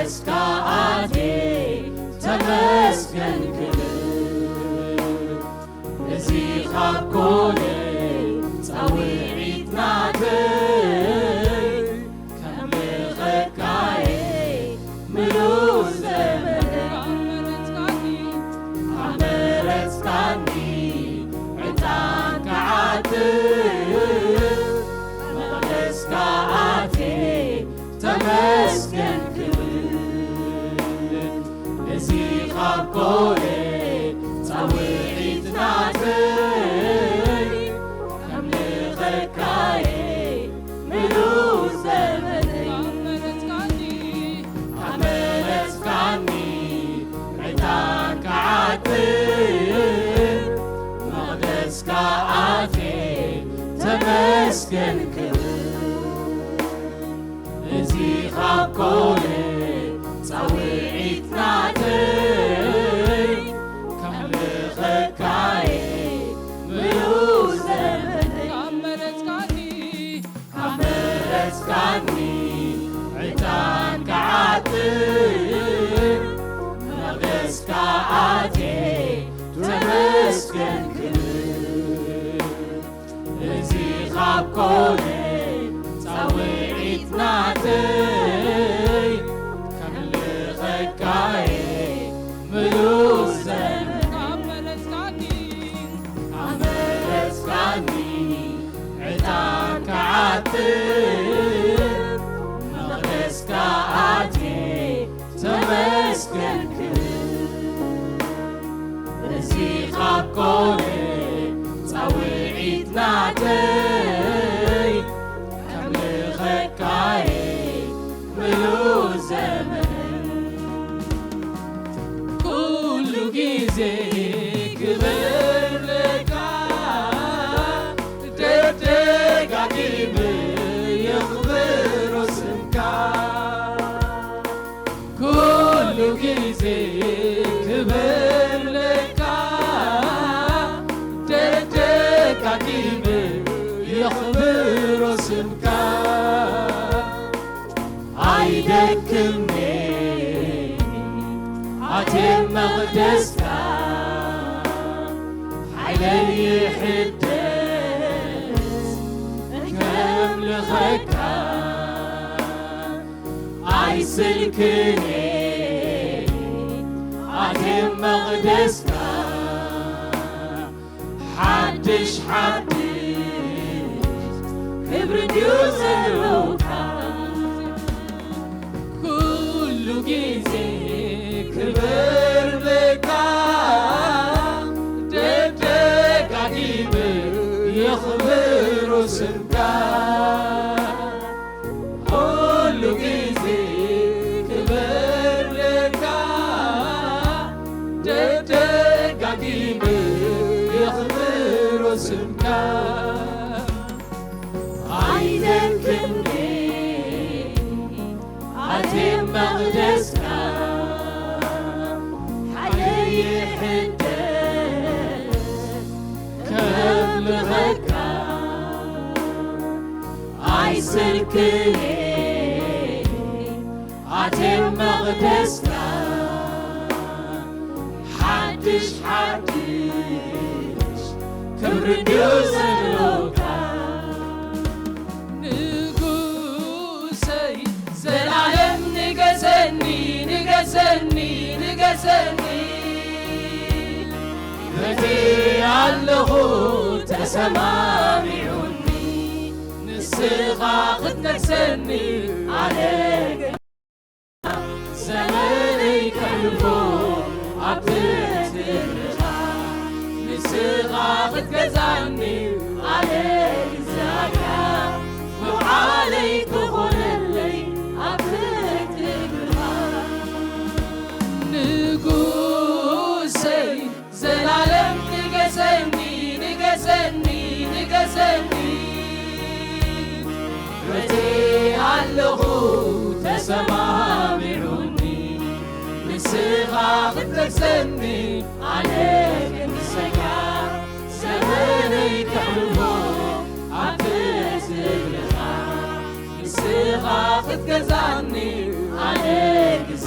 እስካ ኣትየ ተመስገን ክብል፣ እዚ ካብ ኮነ ጻውዒት ናተይ፣ ከምልኸካየ ምሉእ ዘመነይ። ኣመረጽካኒ ዕጣን ክዓጥን፣ መቕደስካ ኣትየ ተመስገን ክብል፣ እዚ ካብ ኮነ ጻውዒት ናተይ፣ ከምልኸካየ ምሉእ ዘመነይ። ኣመረጽካኒ ዕጣን ክዓጥን፣ መቕደስካ ኣትየ ተመስገን ክብል፣ እዚ ካብ ኮነ ጻውዒት ናተይ፣ ከምልኸካየ ምሉእ ዘመነይ። ኣመረጽካኒ ኣመረጽካኒ ዕጣን ክዓጥን፣ መቕደስካ ኣትየ ተመስገን ክብል፣ እዚ ካብ ኮነ ጻውዒት ናተይ፣ ከምልኸካየ ምሉእ ዘመን። ኣመረጽካኒ ኣመረጽካኒ ዕጣን ክዓጥን፣ መቕደስካ ኣትየ ተመስገን ክብል፣ እዚ ካብ ኮነ ጻውዒት ናተይ፣ ከምልኸካየ ምሉእ ዘመን። ኩሉ ግዜ ክብር ለካ፣ ደጋጊመ የኽብሮ ስምካ። ኩሉ ግዜ ክብር ለካ፣ ደጋጊመ የኽብሮ ስምካ። ኣይደክሜ ኣትየ መቕደስካ፣ ሓይለይ ይሕደስ ከምልኸካ። ኣይስልክኔ ኣትየ መቕደስካ፣ ሓድሽ ሓድሽ ክብሪ ድዩ ዘለውካ? ኩሉ ግዜ ክብር ለካ፣ ደጋጊመ የኽብሮ ስምካ። ኩሉ ግዜ ክብር ለካ፣ ደጋጊመ የኽብሮ ስምካ። ኣይደክሜ ኣትየ መቕደስካ፣ ሓይለይ ይሕደስ ከምልኸካ። ኣይስልክኔ ኣትየ መቕደስካ፣ ሓድሽ ሓድሽ ክብሪ ድዩ ዘለውካ? ንጉሰይ ዘላለም ንገሰኒ፣ ንገሰኒ፣ ንገሰኒ። በቲ ኣለኹ ተሰማሚዑኒ፣ ንስኻ ክትነግሰኒ ኣነ ዘመነይ ከሕልፎ ኣብ ትሕቲ እግርኻ። ንስኻ ክትገዛኒ ኣነ ግዛእካ፣ ምውዓለይ ክኾነለይ ኣብ ትሕቲ እግርኻ። ንጉሰይ ዘላለም ንገሰኒ፣ ንገሰኒ፣ ንገሰኒ። በቲ ኣለኹ ተሰማሚዑኒ፣ ንስኻ ክትነግሰኒ ኣነ ክንሰካ። ዘመነይ ከሕልፎ ኣብ ትሕቲ እግርኻ፣ ንስኻ ክትገዛኒ ኣነ ግዛ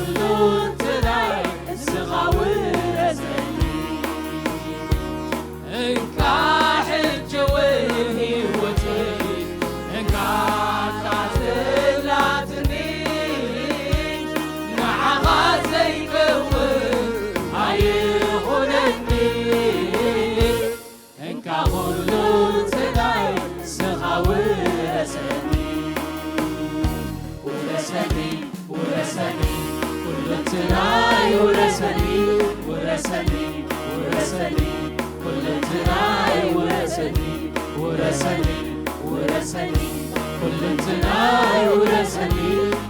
ኩሉ ትናይ ንስኻ ውረሰኒ። እንካ ሕጂ እውን ህይወተይ እንካ እታ ዘላትኒ፣ ንዓኻ ዘይከውን ኣይኹነኒ። እንካ ኩሉ ትናይ ንስኻ ውረሰኒ። ውረሰኒ፣ ውረሰኒ፣ ኩሉ ትናይ ውረሰኒ። ውረሰኒ፣ ውረሰኒ፣ ኩሉ ትናይ ውረሰኒ። ውረሰኒ፣ ውረሰኒ፣ ኩሉ ትናይ ውረሰኒ።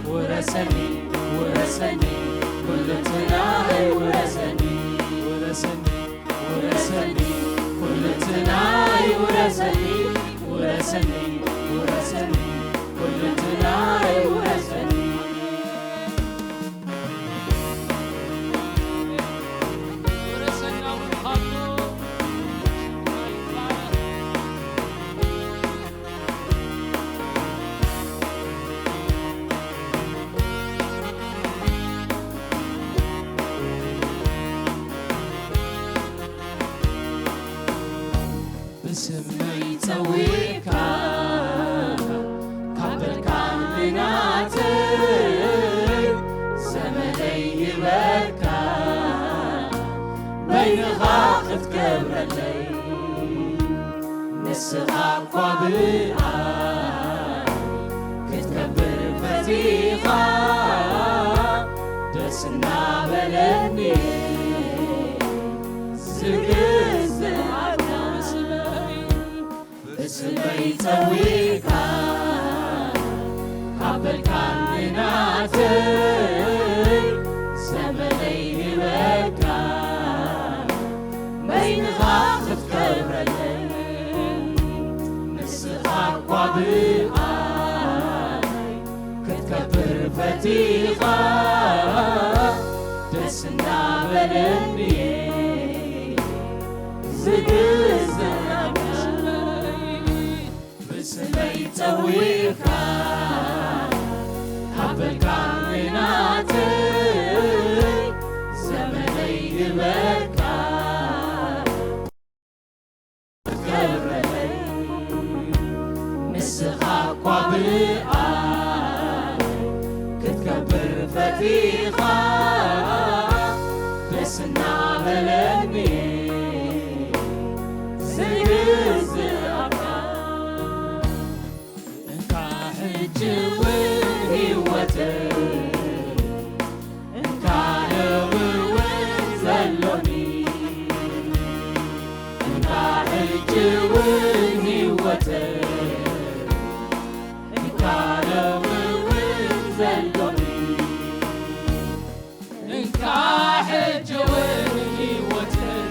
ውረሰኒ፣ ውረሰኒ፣ ኩሉ ትናይ ውረሰኒ። ውረሰኒ፣ ውረሰኒ፣ ኩሉ ትናይ ውረሰኒ። ውረሰኒ፣ ውረሰኒ፣ ኩሉ ትናይ ውረሰኒ። ውረሰና ውርሃቶ ይባረክ። ብስመይ ጸዊዕካ ካብ በልካኒ ናተይ፣ ዘመነይ ሂበካ በይንኻ ክትከብረለይ። ንስኻ እኳ ብኣይ ክትከብር ፈቲኻ፣ ደስ እናበለኒ ዝግዝኣካ። ብስመይ ጸዊዕካ ካብ በልካኒ ናተይ፣ ዘመነይ ሂበካ በይንኻ ክትከብረለይ። ንስኻ እኳ ብኣይ ክትከብር ፈቲኻ፣ ደስ እናበለኒ ዝግዝኣካ። ብስመይ ጸዊዕካ ካብ በልካኒ ናተይ፣ ዘመነይ ሂበካ ክትከብረለይ። ንስኻ እኳ ብኣይ ክትከብር ፈቲኻ፣ ደስ እናበለኒ ዝግዝኣካ። እንካ ሕጂ እውን ህይወተይ እንካ ሎሚ እውን ዘሎኒ፣ እንካ ሕጂ እውን ህይወተይ፣ እንካ ሎሚ እውን ዘሎኒ፣ እንካ ሕጂ እውን ህይወተይ፣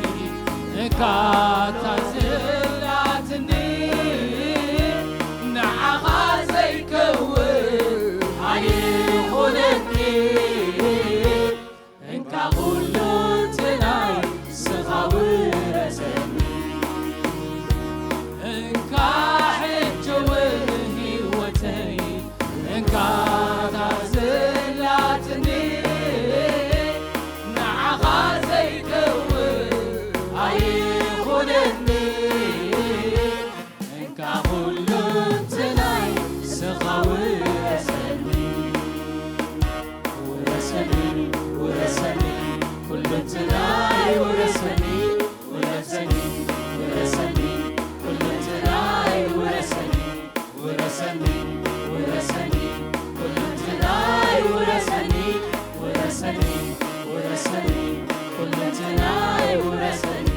እንካ እታ ዘላትኒ፣ ንዓኻ ዘይከውን ኣይኹነኒ። እንካ ኩሉ ትናይ ንስኻ ውረሰኒ። እንካ ሕጂ እውን ህይወተይ፣ እንካ እታ ዘላትኒ፣ ንዓኻ ዘይከውን ኣይኹነኒ። እንካ ኩሉ ትናይ ንስኻ ውረሰኒ። ውረሰኒ፣ ውረሰኒ፣ ኩሉ ትናይ ውረሰኒ። ውረሰኒ፣ ውረሰኒ፣ ኩሉ ትናይ ውረሰኒ። ውረሰኒ፣ ውረሰኒ፣ ኩሉ ትናይ ውረሰኒ። ውረሰኒ፣ ውረሰኒ፣ ኩሉ ትናይ ውረሰኒ።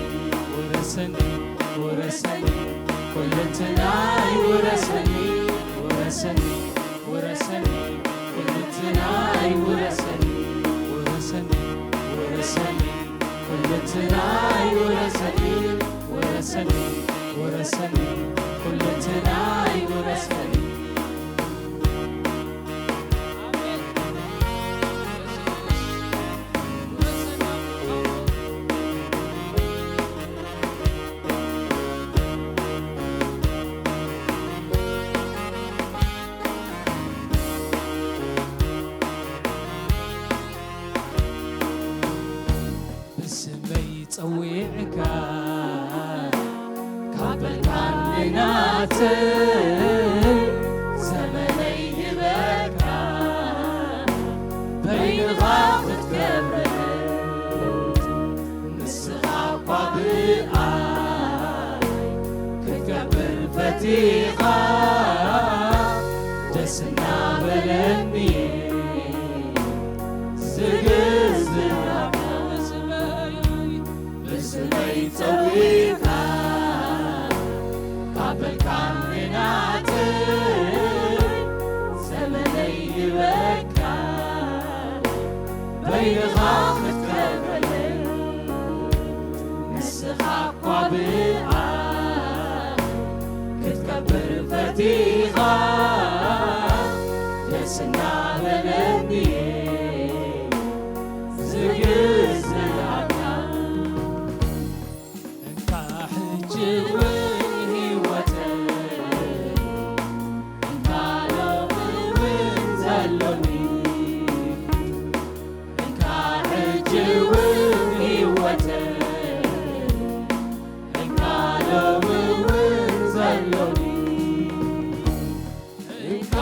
ውረሰኒ፣ ውረሰኒ፣ ኩሉ ትናይ ውረሰኒ። ውረሰኒ፣ ውረሰኒ፣ ኩሉ ትናይ ውረሰኒ። ውረሰኒ፣ ውረሰኒ፣ ኩሉ ትናይ ውረሰኒ። ውረሰኒ፣ ውረሰኒ፣ ኩሉ ትናይ ውረሰኒ። ጸዊዕካ ካብ በልካኒ ናተይ ዘመነይ ሂበካ በይንኻ ክትከብር ንስኻ እኳ ብኣይ ክትከብር ፈቲኻ ደስ እናበለኒ ዝግዝራካ ብስመይ ጸዊዕካ ካብ በልካኒ ናተይ ዘመነይ ሂበካ በይንኻ ክትከብረለይ ንስኻ እኳ ብኣ ክትከብር ፈቲኻ ደስ እናበለኒ ዝግዝራካ እንካ ሕጂ እውን ህይወተይ እንካ ሎሚ እውን ዘሎኒ እንካ ሕጂ እውን ህይወተይ እንካ ሎሚ እውን ዘሎኒ እንካ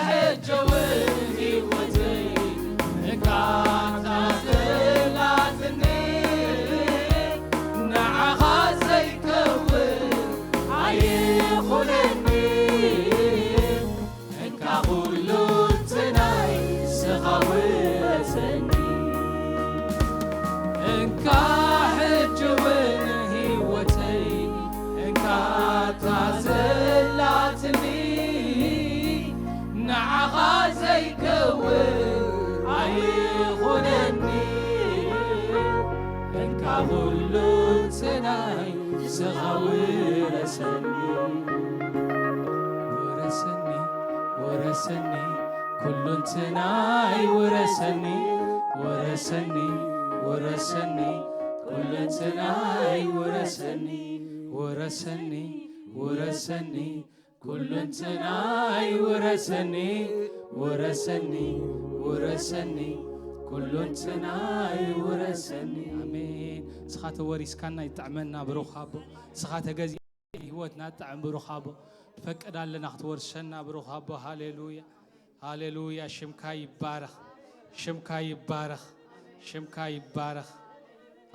ሕጂ እውን ህይወተይ እንካ እታ ዘላትኒ ንዓኻ ዘይከውን ኣይኹነኒ እንካ ኩሉ ትናይ ስኻ ውረሰኒ እንካ ሕጂ እውን ህይወተይ እንካ እታ ዘላትኒ ንዓኻ ዘይከውን ኣይኹነኒ እንካ ኩሉ ትናይ ስኻ ውረሰኒ ውረሰኒ ውረሰኒ ኩሉንትናይ ውረሰኒ ውረሰኒ ውረሰኒ ኩሉንትናይ ውረሰኒ ውረሰኒ ውረሰኒ ኩሉንትናይ ውረሰኒ ውረሰኒ ውረሰኒ ኩሉንትናይ ውረሰኒ ኣሜን ስኻ ተወሪስካና ይጥዕመና ብሩኽ ኣቦ ስኻ ተገዚ ህይወትና ጣዕም ብሩኽ ኣቦ ትፈቅድ ኣለና ክትወርሰና ብሩኽ ኣቦ ሃሌሉያ ሃሌሉያ ሽምካ ይባረኽ ሽምካ ይባረኽ ሽምካ ይባረኽ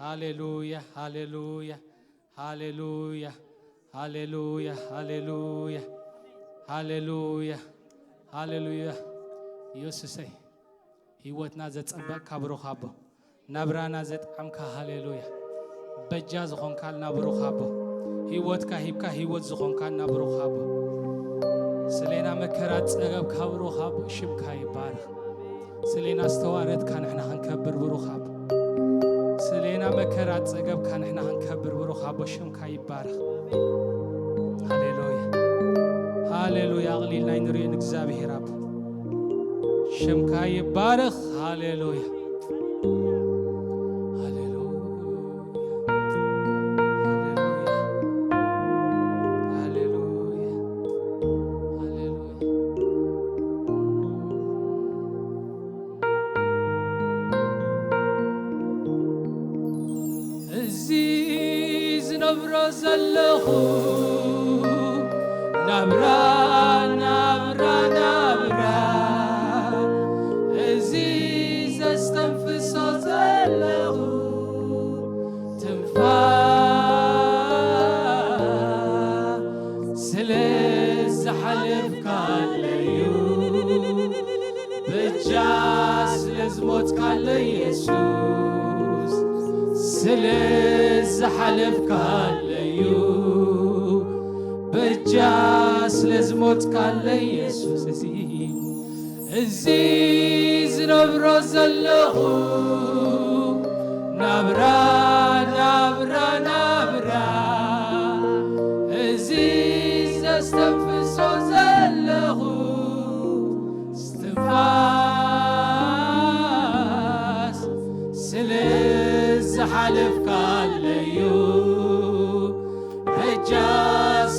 ሃሌሉያ ሃሌሉያ ሃሌሉያ ሃሌሉያ ሃሌሉያ ሃሌሉያ ሃሌሉያ ኢየሱሰይ ህይወትና ዘጸበቕካ ብሩኽ ኣቦ ናብራና ዘጥዓምካ ሃሌሉያ በጃ ዝኾንካልና ብሩኽ ኣቦ ህይወትካ ሂብካ ህይወት ዝኾንካልና ብሩኽ ኣቦ ስሌና መከራ ጸገብካ ብሩኽ ኣቦ ሽምካ ይባረኽ ስሌና ዝተዋረድካ ንሕና ክንከብር ብሩኽ ኣቦ ስሌና መከራ ጸገብካ ንሕና ክንከብር ብሩኽ ኣቦ ሽምካ ይባረኽ ሃሌሉያ ሃሌሉያ ኣቕሊልና ይንሪኦ ንእግዚኣብሔር ኣቦ ሽምካ ይባረኽ ሃሌሉያ ሃሌሉያ ሃሌሉያ ሃሌሉያ ሃሌሉያ እዚ ዝነብሮ ዘለኹ ናብራ ናብራ ናብራ እዚ ዘስተንፍሶ ዘለኹ ትንፋስ ስለ ዝሓለፍካለዩ በጃ ስለ ዝሞትካለይ የሱስ ስለ ዝሓለፍካለዩ በጃ ስለ ዝሞትካለይ የሱስ እዚ እዚ ዝነብሮ ዘለኹ ናብራ ናብራ ናብራ እዚ ዘስተንፍሶ ዘለኹ እስትንፋስ ስለ ዝሓለፍካለዩ በጃ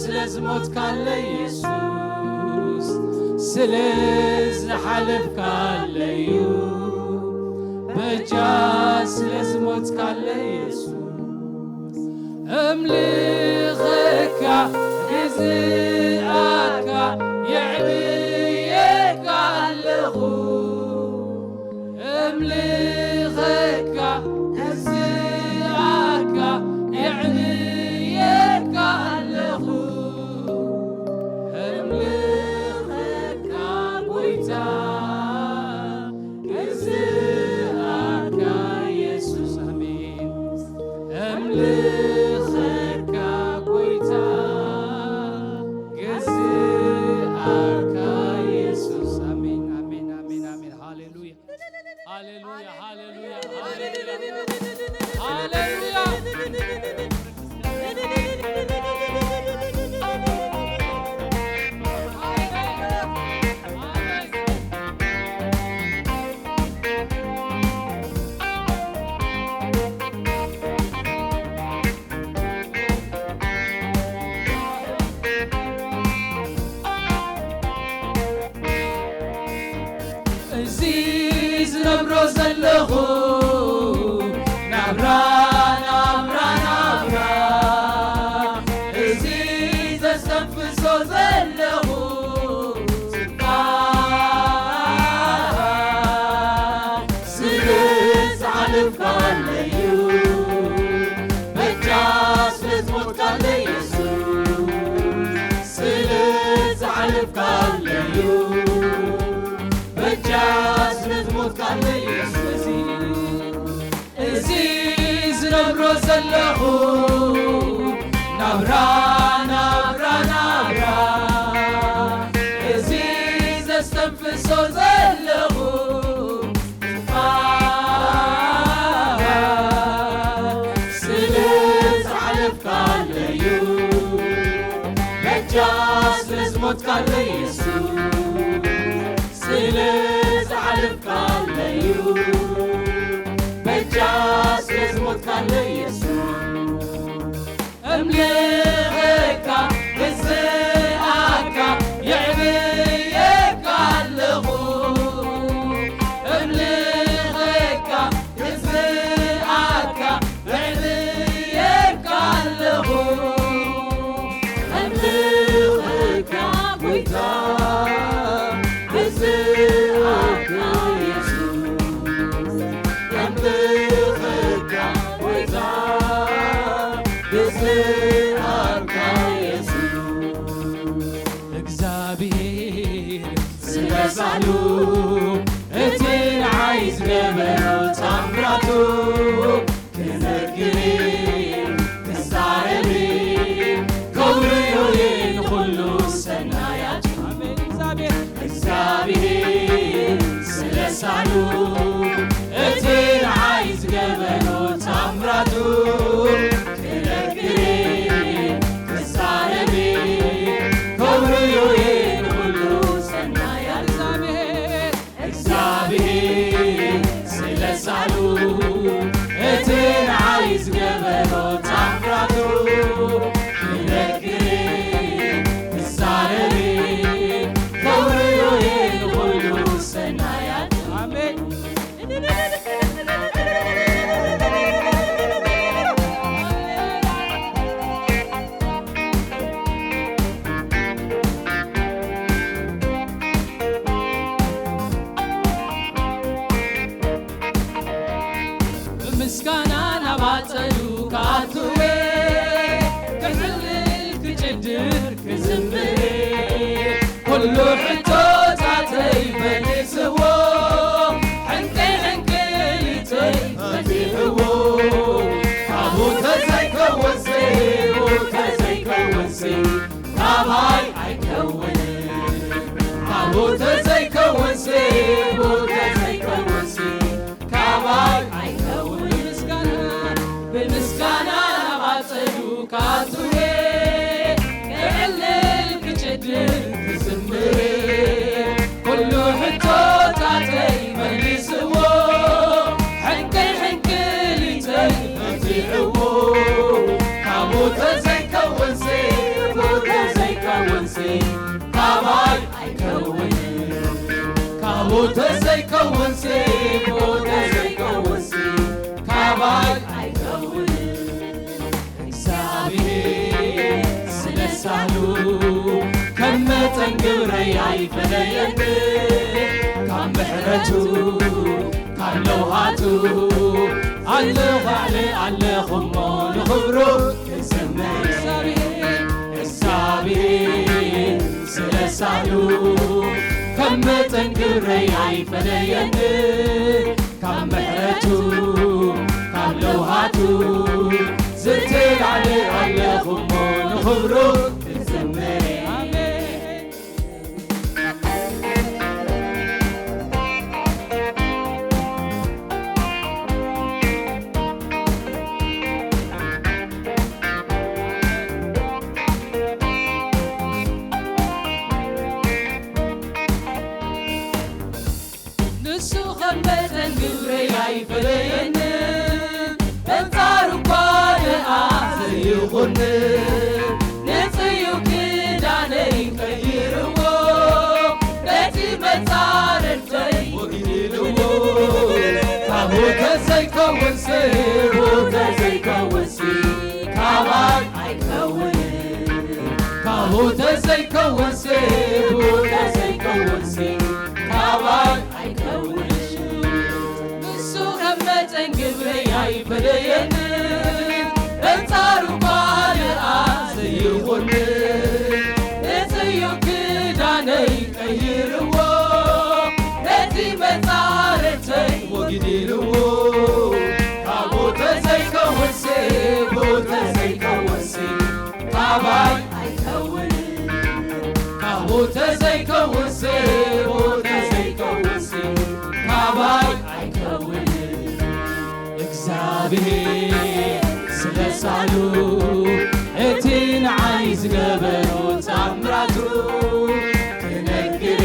ስለ ዝሞትካለይ የሱስ ስለ ዝሓለፍካለዩ በጃ ስለ ዝሞትካለይ የሱስ እምልኸካ፣ ግዝኣካ፣ የዕብየካ ኣለኹ። እምልኸካ፣ ግዝኣካ፣ የዕብየካ ኣለኹ። እምልኸካ፣ ጎይታ፣ ግዝኣካ፣ የሱስ፣ ኣሜን። እምልኸካ፣ ጎይታ፣ ግዝኣካ፣ የሱስ፣ ኣሜን፣ ኣሜን፣ ኣሜን፣ ኣሜን። ሃሌሉያ፣ ሃሌሉያ፣ ሃሌሉያ፣ ሃሌሉያ፣ ሃሌሉያ። እዚ ዝነብሮ ዘለኹ ናብራ፣ ናብራ፣ ናብራ፣ እዚ ዘስተንፍሶ ዘለኹ ጽባሕ፣ ስለ ዝሓለፍካለዩ፣ በጃ ስለ ዝሞትካለይ የሱስ፣ ስለ ዝሓለፍካለዩ፣ በጃ ስለ ዝሞትካለይ የሱስ፣ እዚ ዝነብሮ ዘለኹ ናብራ፣ ናብራ፣ ናብራ፣ እዚ ዘስተንፍሶ ዘለኹ ጽባሕ፣ ስለ ዝሓለፍካለዩ፣ በጃ ስለ ዝሞትካለይ የሱስ፣ ስለ ዝሓለፍካለዩ፣ በጃ ስለ ዝሞትካለይ የሱስ፣ እምልኸካ፣ ግዝኣካ፣ የዕብየካ ኣለኹ። እምልኸካ፣ ግዝኣካ፣ የዕብየካ ኣለኹ። እምልኸካ፣ ጎይታ፣ ግዝኣካ፣ የሱስ፣ እምልኸካ፣ ጎይታ፣ ግዝኣካ፣ የሱስ። እግዚኣብሔር ስለ ሳህሉ እቲ ንዓይ ዝገበሮ ታምራቱ ክነግር ክዛረብ ክብሩ እዩ ንኹሉ ሰናያቱ። ኣሜን። እግዚኣብሔር፣ እግዚኣብሔር ስለ ሳህሉ እቲ ንዓይ ዝገበሮ ታምራቱ ክነግር ክዛረብ ክብሩ እዩ ንኹሉ ሰናያቱ። እግዚኣብሔር፣ እግዚኣብሔር ስለ ሳህሉ እቲ ንዓይ ዝገበሮ ታምራቱ ክነግር ክዛረብ ክብሩ እዩ ንኹሉ ሰናያቱ። ኣሜን። ብምስጋና ናብ ኣጸዱ ክኣትው ክዕልል ክጭድር ክዝምር ኩሉ ሕቶታተይ መሊስዎ ሕንቀይ ሕንቅሊተይ ፈቲሕዎ ካብኡ ተዘይከወንሲ ተዘይከወንሲ ካባይ ኣይከውንን ካብኡ ተዘይከወንሲ ተዘይከወንሲ ካባይ ኣይከውን ብምስጋና ብምስጋና ናብ ኣጸዱ ካትዌ ክዕልል ክጭድር ክዝምር ኩሉ ሕቶታተይ መሊስዎ ሕንቅል ሕንቅሊተይ መቲሕዎ ካብ ሞተ ዘይከወንሲ ሞተ ዘይከወንሲ ካባይ ኣይከውንን ካብ ሞተ ዘይከወንሲ ሞተ ዘይከወንሲ ካባይ ኣይከውንን ኣይፈለየኒ ካብ ምሕረቱ ካብ ለውሃቱ ኣለባዕለ ኣለኹሞ ንኽብሩ ክዘምር እግዚኣብሔር ስለ ሳሉ ከም መጠን ግብረይ ኣይፈለየኒ ካብ ምሕረቱ ካብ ለውሃቱ ዝተላዕለ ኣለኹሞ ንኽብሩ ክዘምር ንሱ ከም መጠን ግብረይ ኣይፈለየኒ በንጻሩ እኳ ደኣ ዘይኹኒ ንጽዩ ክዳነይ ቀይርዎ ነቲ መጻርርተይ ወጊድልዎ ካብ ሞተ ዘይከውንሲ ሞተ ዘይከውንሲ ካባይ ኣይከውንን ካብ ሞተ ዘይከውንሲ ሞተ ዘይከውንሲ ካባይ ኣይከውንን ንሱ ከም መጠን ግብረይ ኣይፈለየኒ በንጻሩ እኳ ደኣ ዘይኹኒ ንጽዩ ክዳነይ ቀይርዎ ነቲ መጻርርተይ ወጊድልዎ ካብ ሞተ ዘይከውንሲ ሞተ ዘይከውንሲ ካባይ ኣይከውንን ካብ ሞተ ዘይከውንሲ ሞተ ዘይከውንሲ ካባይ ኣይከውንን እግዚኣብሔር ስለ ሳሉ እቲ ንዓይ ዝገበሮ ታምራቱ ክነግር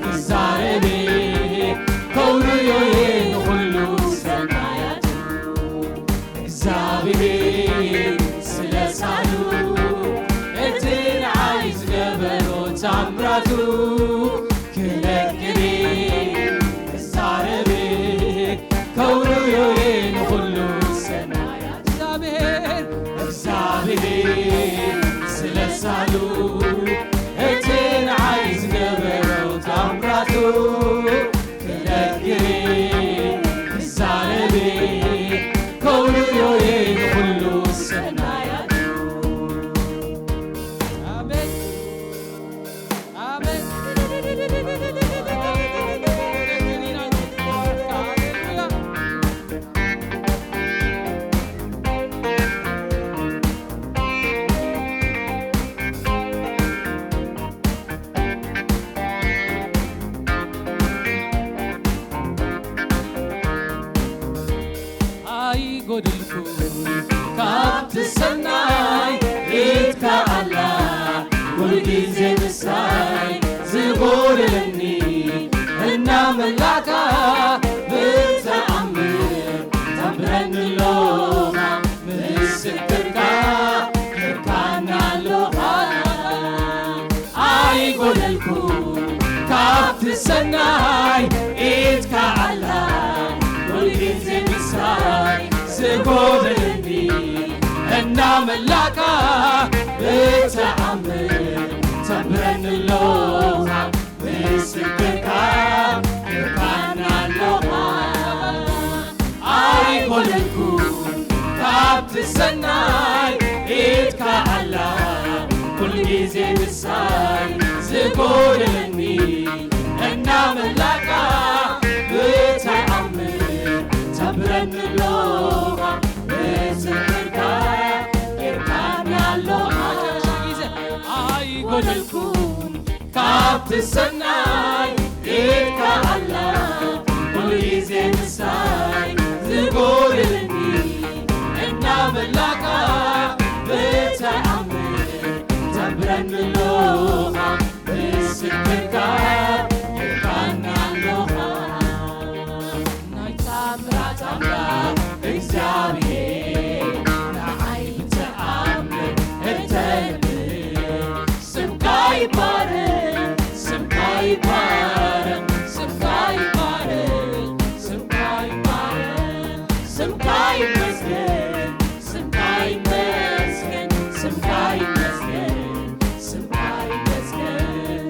ክዛረብ ከውርዮ ንኹሉ ሰማያቱ እግዚኣብሔር ስለ ሳሉ እቲ ንዓይ ዝገበሮ ታምራቱ ክነግር ክዛረብ ከውርዮ ንኹሉ ሰናያት እግዚኣብሔር እግዚኣብሔር ስለ ሳሉ እቲ ንዓይ ዝገበሮ ታምራቱ ክነግር ክዛረብ ከውርዮ ንኹሉ ሰናያት ኣሜን። ኣሜን። ኣይጎደልኩ ካብቲ ሰናይ ኢድካ ኣላ ኩልግዜ ምሳይ ዝጎደለኒ እናመላእካ ብተኣምር ተንብረኒ ኣሎኻ ምስክርካ ጌርካኒ ኣሎኻ ኣይጎደልኩ ካብቲ ሰናይ ኢድካ ኣላ ኩልግዜ ምሳይ ዝጎደለኒ እናመላእካ ብተኣምር ተንብረኒ ኣሎኻ ምስክርካ ጌርካኒ ኣሎኻ ኣይጎደልኩ ካብቲ ሰናይ ኢድካ ኣላ ኩልግዜ ምሳይ ዝጎደለኒ እናመላእካ ብተኣምር ተንብረኒ ኣሎኻ ምስክርካ ጌርካኒ ኣሎኻ ኣይጎደልኩን ካብቲ ሰናይ ኢድካ ኣላ ኩልግዜ ምሳይ ዝጎደለኒ እናመላእካ ብተኣምር ተንብረኒ ኣሎኻ ምስክርካ ጌርካኒ ኣሎኻ ናይ ታምራት ኣምላኽ እግዚኣብሔር ንዓይ ብተኣምር እተንብር ስምካ ይባረክ ስምካ ይባረክ ስምካ ይባረክ ስምካ ይባረክ ስምካ ይመስገን ስምካ ይመስገን ስምካ ይመስገን ስምካ ይመስገን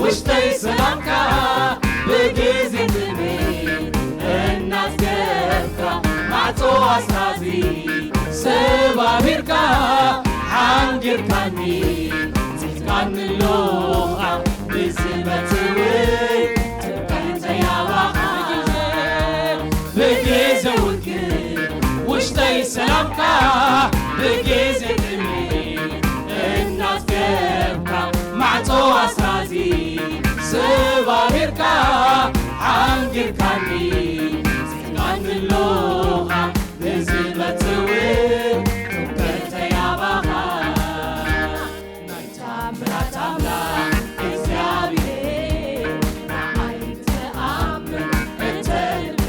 ውሽጠይ ሰላምካ ብግዜ ጥሜት እናጽገብካ ማዕጾ ኣስራዚ ሰባቢርካ ሓንጊርካኒ ጽሕትካኒ ኣለኻ ብዝመጽእ ትካል ተያባኻ ብግዜ ውግእ ውሽጠይ ሰላምካ ብግዜ ጥሜት እናጽገብካ ማዕጾ ኣስራዚ ሰባቢርካ ሓንጊርካኒ ጽሕትካኒ ኣለኻ ንዝመጽእ እውን ትካል ተያባኻ ናይ ታምራት ኣምላኽ እግዚኣብሔር ንዓይ ትኣምን እተልብ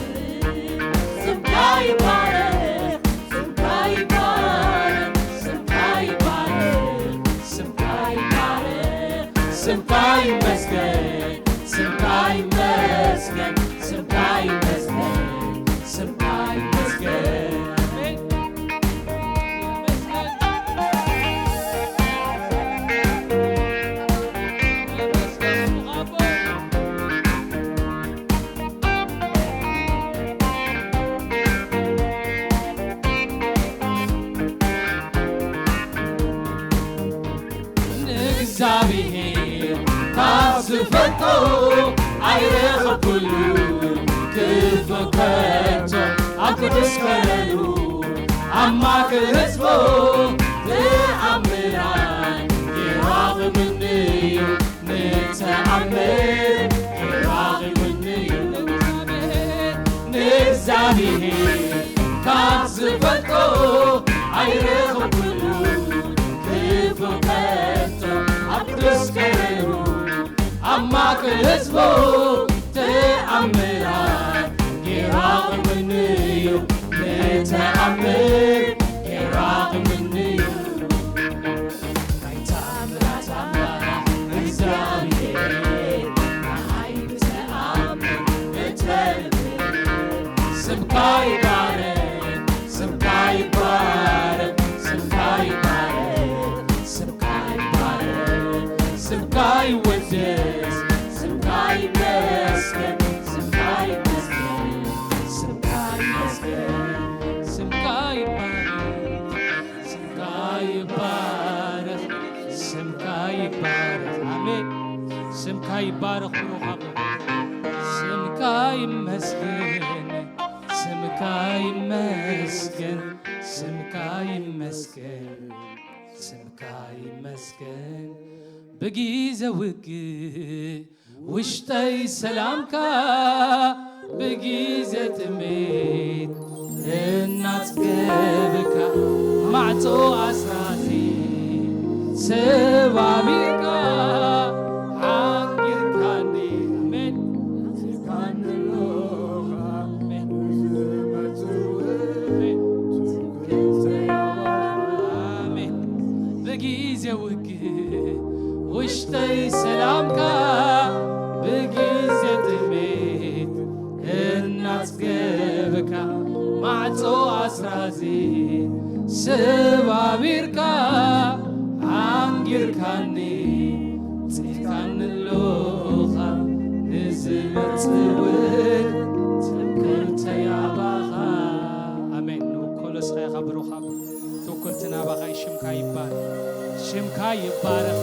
ስምካ ይባረኽ ስምካ ይባረኽ ስምካ ይባረኽ ስምካ ይባረኽ ስምካ ይመስገን ስምካ ይመስገን ስምካ ይመስገን ስምካ ይመስገን ንእግዚኣብሔር ካብ ዝፈልጦ ኣይረኸብኩሉን ክፍኦ ከቶ ኣብ ቅዱስ ከረኑ ኣብ ማእከል ህዝቡ ተኣምራት ይራኽብኒ እዩ ንተኣምር ይራኽብኒ እዩ ንእግዚኣብሔር ካብ ዝፈልጦ ኣይረኸብኩሉን ክፍኦ ከቶ ኣብ ቅዱስ ከረኑ ኣብ ማእከል ህዝቡ ተኣምራት ይራኽብኒ እዩ ንተኣምር ይራኽብኒ እዩ ናይ ተኣምራት ኣምላኽ እግዚኣብሔር ንዓይ ብሰላም እተርፍ ስምካ ይባረክ ስምካ ይባረክ ስምካ ይባረክ ስምካ ይባረክ ስምካ ይወደስ ስምካ ይመስገን ስምካ ይመስገን ስምካ ይመስገን ስምካ ይባረክ ስምካ ይባረክ ስምካ ይባረክ ኣሜን ስምካ ይባረክ ብሩኽ ኣቦ ስምካ ይመስገን ስምካ ይመስገን ስምካ ይመስገን ስምካ ይመስገን ብጊዜ ውግእ ውሽጠይ ሰላምካ ብጊዜ ጥሜት እናጽገብካ ማዕጾ ኣስራዚ ሰባቢርካ ሓንጊርካኒ ኣሜን ኣሜን ብጊዜ ውግእ ውሽጠይ ሰላምካ ብጊዜ ጥሜት እናጽገብካ ማዕጾ ኣስራዚ ሰባቢርካ ሓንጊርካኒ ጽሕካኒ ኣለኻ ንዝመጽእ እውን ትምክርተይ ኣባኻ ኣሜን ንኮሎስኻ ኢኻ ብሩኻ ትውክልቲ ናባኻ እዩ ሽምካ ይባረኽ ሽምካ ይባረኽ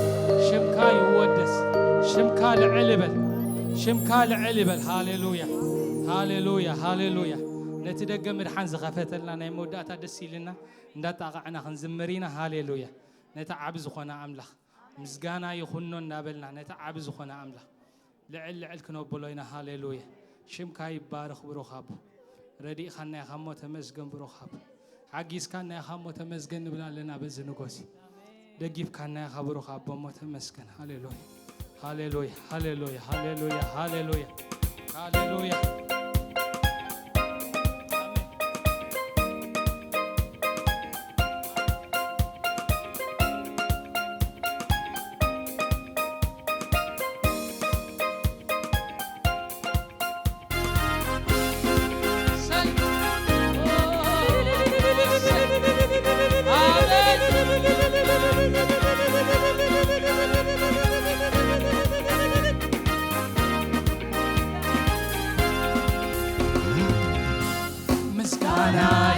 ሽምካ ይወደስ ሽምካ ልዕል ይበል ሽምካ ልዕል ይበል ሃሌሉያ ሃሌሉያ ሃሌሉያ ነቲ ደገ ምድሓን ዝኸፈተልና ናይ መወዳእታ ደስ ኢልና እንዳጣቕዕና ክንዝምር ኢና ሃሌሉያ ነቲ ዓብ ዝኾነ ኣምላኽ ምስጋና ይኹኖ እንዳበልና ነቲ ዓብ ዝኾነ ኣምላኽ ልዕል ልዕል ክነብሎ ኢና ሃሌሉያ ሽምካ ይባረኽ ብሩኽ ኣቦ ረዲእኻና ኢኻ እሞ ተመስገን ብሩኽ ኣቦ ሓጊዝካና ኢኻ እሞ ተመስገን ንብል ኣለና በዚ ንጎሲ ደጊፍካና ኢኻ ብሩኽ ኣቦ እሞ ተመስገን ሃሌሉያ ሃሌሉያ ሃሌሉያ ሃሌሉያ ሃሌሉያ ሃሌሉያ ሃሌሉያ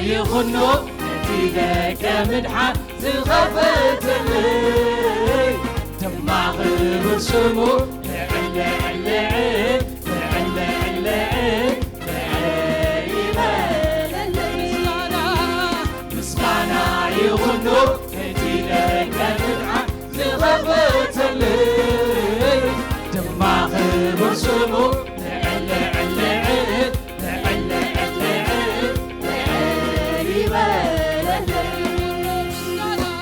ይኹኖ ነቲ ደገ ምድሓን ዝኸፈተለይ፣ ድማ ክብር ስሙ ልዕል ልዕል ልዕል ልዕል ልዕል ይበለለይ። ምስጋና፣ ምስጋና ይኹኖ ነቲ ደገ ምድሓን ዝኸፈተለይ፣ ድማ ክብር ስሙ ልዕል ልዕል ልዕል ይበለለይ።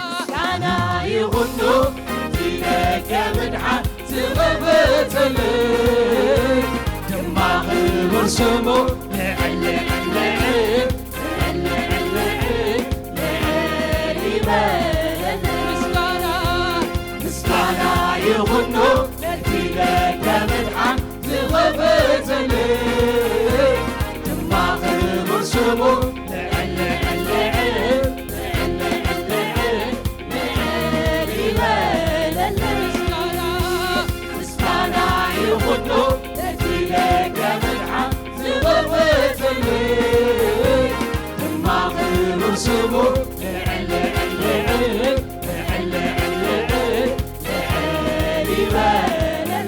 ምስጋና ይኹኖ ነቲ ደገ ምድሓን ዝኸፈተለይ፣ ድማ ክብር ስሙ ልዕል ልዕል ልዕል ልዕል ልዕል ይበለለይ። ምስጋና፣ ምስጋና ይኹኖ ነቲ ደገ ምድሓን ዝኸፈተለይ፣ ድማ ክብር ስሙ ልዕል ልዕል ልዕል ልዕል ልዕል ይበለለይ። ምስጋና፣ ምስጋና ይኹኖ ነቲ ደገ ምድሓን ዝኸፈተለይ፣ ድማ ክብር ስሙ ልዕል ልዕል ልዕል ልዕል ልዕል ልዕል ይበለለይ።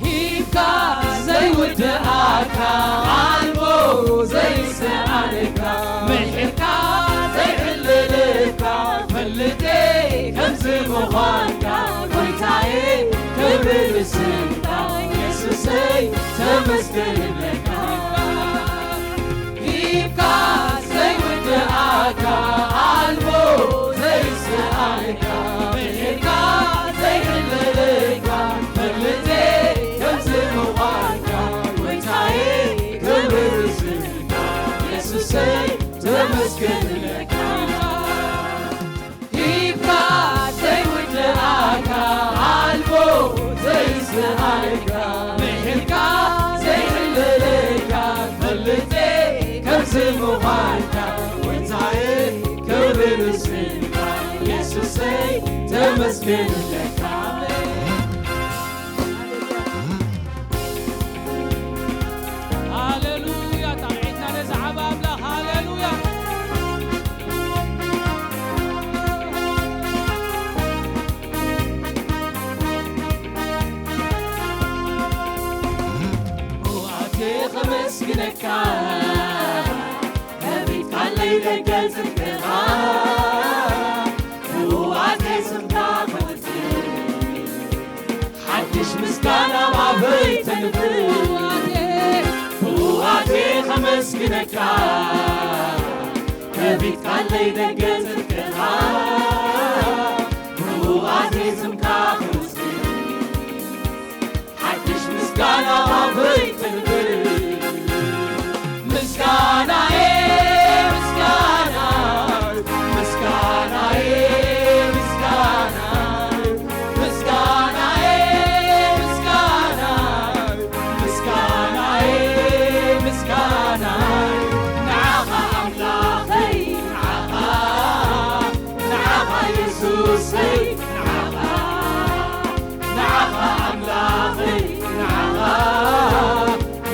ሂብካ ዘይውድኣካ፣ ኣልቦ ዘይስኣነካ፣ ምሒርካ ዘይሕልለካ፣ ፈልጠይ ከምዚ ምዃንካ፣ ጎይታየ ክብሪ ንስምካ፣ የሱሰይ ተመስገን እብለካ። ሂብካ ዘይውድኣካ፣ ኣልቦ ዘይስኣነካ፣ ምሒርካ ዘይሕለለካ፣ ፈልጠይ ከምዚ ምዃንካ፣ ጎይታየ ክብሪ ንስምካ፣ የሱሰይ ተመስገን እብለካ። ሂብካ ዘይውድኣካ፣ ኣልቦ ዘይስኣነካ፣ ምሒርካ ዘይሕለለካ፣ ፈልጠይ ከምዚ ምዃንካ፣ ጎይታየ ክብሪ ንስምካ፣ የሱሰይ ተመስገን እብለካ። ሃሌሉያ፣ ጣቕዒትና ነዚ ዓቢ ኣምላኽ፣ ሃሌሉያ። ብኣቴ ኸመስግነካ፣ ከቢድካለይ ደገ ጽድቅኻ፣ ብኣቴ ስምካ ክውድስ። ሓድሽ ምስጋና ኣብ ኣፈይ ተንፍስ። ብኣቴ ኸመስግነካ፣ ከቢድካለይ ደገ ጽድቅኻ፣ ብኣቴ ስምካ ክውድስ። ሓድሽ ምስጋና ኣብ ኣፈይ ተንፍስ። ምስጋናየ፣ ምስጋና፣ ምስጋናየ፣ ምስጋና፣ ምስጋናየ፣ ምስጋና፣ ምስጋናየ፣ ምስጋና፣ ንዓኻ ኣምላኸይ፣ ንዓኻ፣ ንዓኻ የሱሰይ፣ ንዓኻ፣ ንዓኻ ኣምላኸይ፣ ንዓኻ፣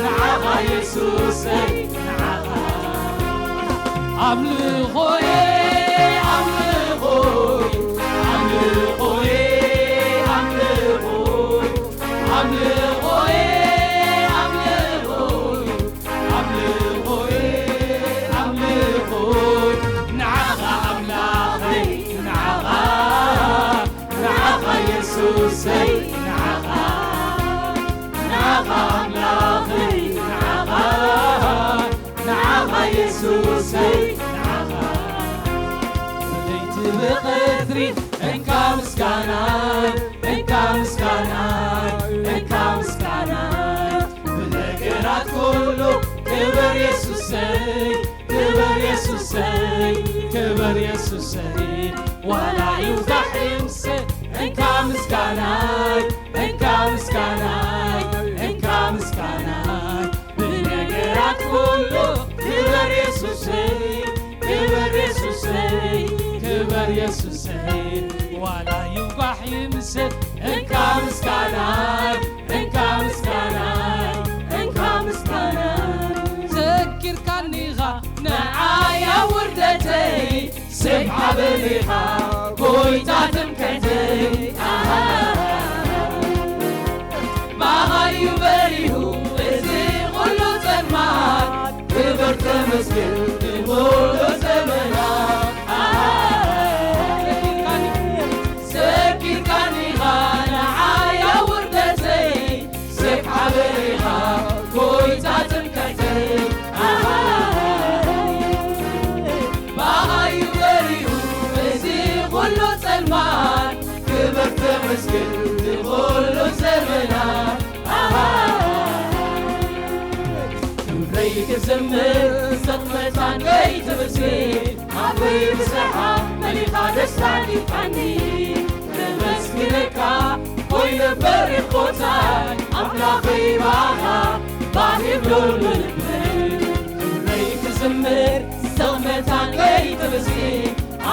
ንዓኻ የሱሰይ፣ ንዓኻ። ኣምልኾየ፣ ኣምልኾየ፣ ኣምልኾየ፣ ኣምልኾ፣ ኣምልኾየ፣ ኣምልኾ፣ ኣምልኾየ፣ ኣምልኾ፣ ንዓኻ ኣምላኸይ፣ ንዓኻ፣ ንዓኻ የሱሰይ፣ ንዓኻ፣ ንዓኻ ኣምላኸይ፣ ንዓኻ፣ ንዓኻ የሱሰይ፣ ንዓኻ። ለይቲ ብቐትሪ እንካ ምስጋናይ፣ እንካ ምስጋናይ፣ እንካ ምስጋናይ። ብነገራት ኩሉ ክበር የሱሰይ፣ ክበር የሱሰይ፣ ክበር የሱሰይ። ዋላ ይውዳሕ ይምሰ፣ እንካ ምስጋናይ፣ እንካ ምስጋናይ፣ እንካ ምስጋናይ። ብነገራት ኩሉ እንካ ምስጋናይ፣ እንካ ምስጋናይ፣ እንካ ምስጋናይ። ዘኪርካኒኻ ንዓይ ኣብ ውርደተይ፣ ሴፍ ሓበኒኻ ጎይታ ትምክሕተይ። ኣሃ። ብኣኻ እዩ በሪሁ እዚ ኩሉ ጸልማት፣ ክብር ተመስገን ንኹሉ ዘመናት። ኣሃ። ዘኪርካኒኻ ንዓይ ኣብ ውርደተይ፣ ሴፍ ሓበሪኻ ጎይታ ትምክሕተይ። ኣሃ። ብኣኻ እዩ በሪሁ እዚ ኩሉ ጸልማት፣ ክብር ተመስገን ንኹሉ ዘመናት። ኣሃ። ክብረይ ክዝምር፣ ስቕ መታን ከይትብስኒ፣ ኣፈይ ብስራሕ መሊኻ ደስታ ዲፋኒ። ከመስግነካ ኮይነ በሪኾታይ፣ ኣምላኸይ ብኣኻ ባህ ይብሎ ልበይ። ክብረይ ክዝምር፣ ስቕ መታን ከይትብስኒ፣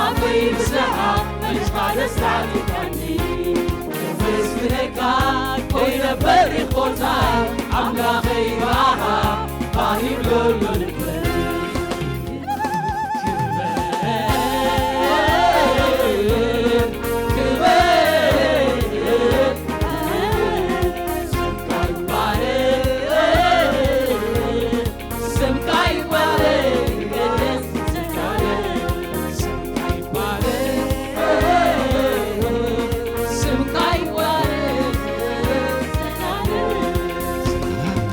ኣፈይ ብስራሕ መሊኻ ደስታ ዲፋኒ።